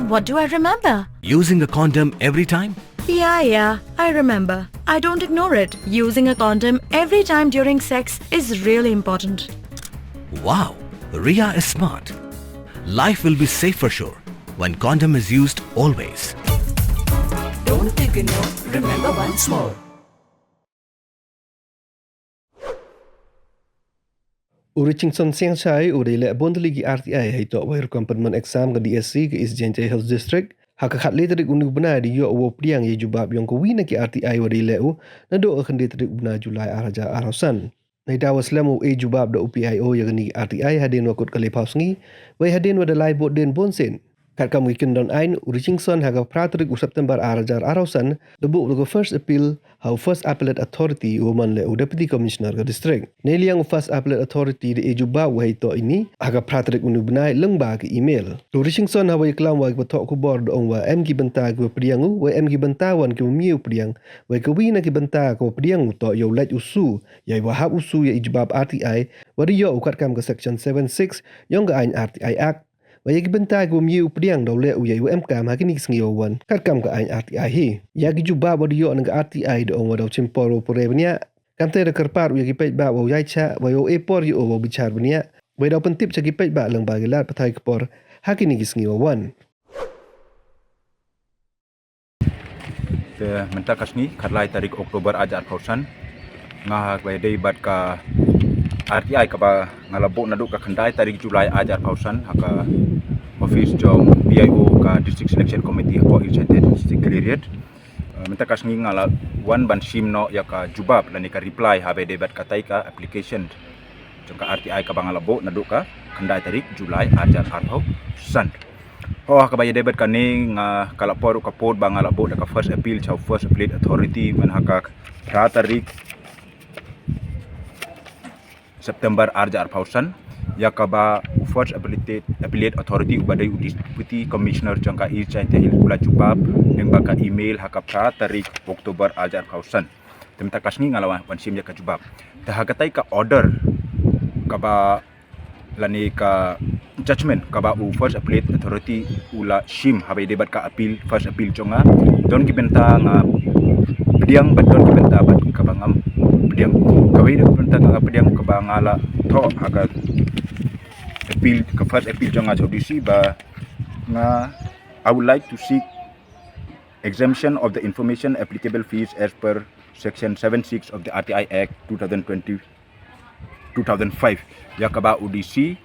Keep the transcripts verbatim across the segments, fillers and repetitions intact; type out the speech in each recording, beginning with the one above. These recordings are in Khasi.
What do I remember? Using a condom every time? Yeah, yeah, I remember. I don't ignore it. Using a condom every time during sex is really important. Wow, Ria is smart. Life will be safe for sure when condom is used always. Don't ignore, remember once more. U Richingson Siangshai u dei leh bun tylli ki R T I hei toh wei rukom pynmon exam ka D S C ka East Jaintia Hills District. Ha ka khatlai tarik u ni u bnai da ïoh u pdiang ïa jubab yong ka wi na ki R T I wa dei leh u naduh ka khyndai tarik u bnai Julai ar hajar arphew san. Nai da wa slem u e jubab da u P I O ïa kani R T I hadien wa kut ka lephaw sngi, wei hadien wa da lai bud dien bun sien. Katkam ki kyndon ain, u Richingson ha ka phra tarik u September ar hajar arphew san da buh da ka first appeal ha u First Appellate Authority u man leh u Deputy Commissioner ka district. Nei liang u First Appellate Authority da e jubab wa hei toh ini ha ka phra tarik u ni u bnai lyngba ka email. U Richingson ha wa ïaklam wa ki pathok khubor da ong wa em ki bynta ki wa pdiang u, wa em ki bynta wan ki wa mih u pdiang, wa ka wi na ki bynta ka wa pdiang u toh ïa u leit u su, ïa wa hap u su ïa i jubab R T I wa da ïoh u katkam ka section seven six yong ka ain R T I Act. Wa ïa ki bynta ki wa mih u pdiang da u leh u ïa u em kam ha kini ki sngi wa wan katkam ka ain R T I hi. Ïa ki jubab wa da ïoh na ka R T I da ong wa da u chim por wa pure bniah. Kamte da kyrpad u ïa ki paidbah wa u ïai chah wa ïa u e por ïa u wa u bichar bniah. Wa da u pyntip cha ki paidbah lyngba ki lad pathai ki por ha kini ki sngi wa wan. Te mynta ka sngi khatlai tarik Oktober ar hajar arphew san, nga ha kaba ïadei bad ka R T I kaba nga la buh naduh ka khyndai tarik Julai ar hajar arphew san ha ka office jong P I O ka District Selection Committee hapoh East Jaintia District Khliehriat. Eh, mynta ka sngi nga la wan ban shim noh ïa ka jubab lane ka reply haba ïadei bad katai ka application jong ka R T I kaba nga la buh naduh ka khyndai tarik Julai ar hajar arphew san. Ho ha kaba ïadei bad kane nga ka la por ka pud ba nga la buh da ka first appeal cha u First Appellate Authority man ha ka phra tarik September ar hajar arphew san, ïa kaba u First Appellate, Appellate Authority uba dei u Deputy Commissioner jong ka East Jaintia Hills u la jubab lyngba ka email ha ka phra tarik Oktober ar hajar arphew san. Te mynta ka sngi nga la wan, wan shim ïa ka jubab. Te ha katai ka order kaba lane ka judgment kaba u First Appellate Authority u la shim haba ïadei bad ka appeal, first appeal jong nga. Don ki bynta nga pdiang bad don ki bynta bad kaba ngam pdiang. Kawei na ki bynta nga pdiang kaba nga la thoh ha ka appeal, ka first appeal jong nga cha u D C ba nga, I would like to seek exemption of the information applicable fees as per section seven six of the R T I Act two thousand twenty, two thousand five. Ïa kaba u D C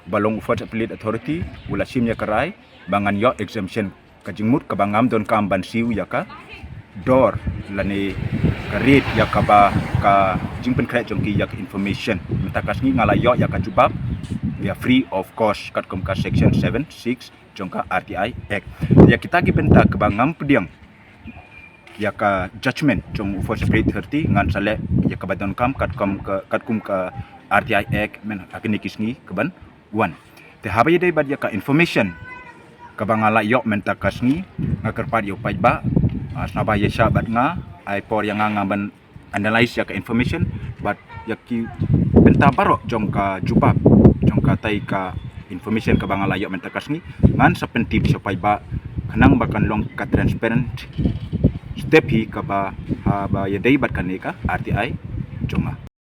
ba long u First Appellate Authority u la shim ïa ka rai ba ngan ïoh exemption, ka jingmut kaba ngam donkam ban siew ïa ka dor lane ka rate ïa kaba ka jingpynkhreh jong ki ïa ka information. Mynta ka sngi nga la ïoh ïa ka jubab, we are free of cost katkum ka section seven six jong ka R T I Act. Ïa kita ki bynta kaba ngam pdiang ïa ka judgment jong u First Appellate Authority ngan sa leh ïa kaba donkam katkum ka, katkum ka R T I Act man ha kine ki sngi kaban wan. Te haba ïadei bad ïa ka information kaba nga la ïoh mynta ka sngi, nga kyrpad ïa u paidbah, ah, sngewbha ïa shah bad nga, ai por ïa nga, nga ban analyse ïa ka information bad ïa ki bynta baroh jong ka jubab jong katai ka information kaba nga la ïoh mynta ka sngi, ngan sa pyntip sha u paidbah khnang ba kan long ka transparent step hi kaba, haba ïadei bad kane ka R T I jong nga.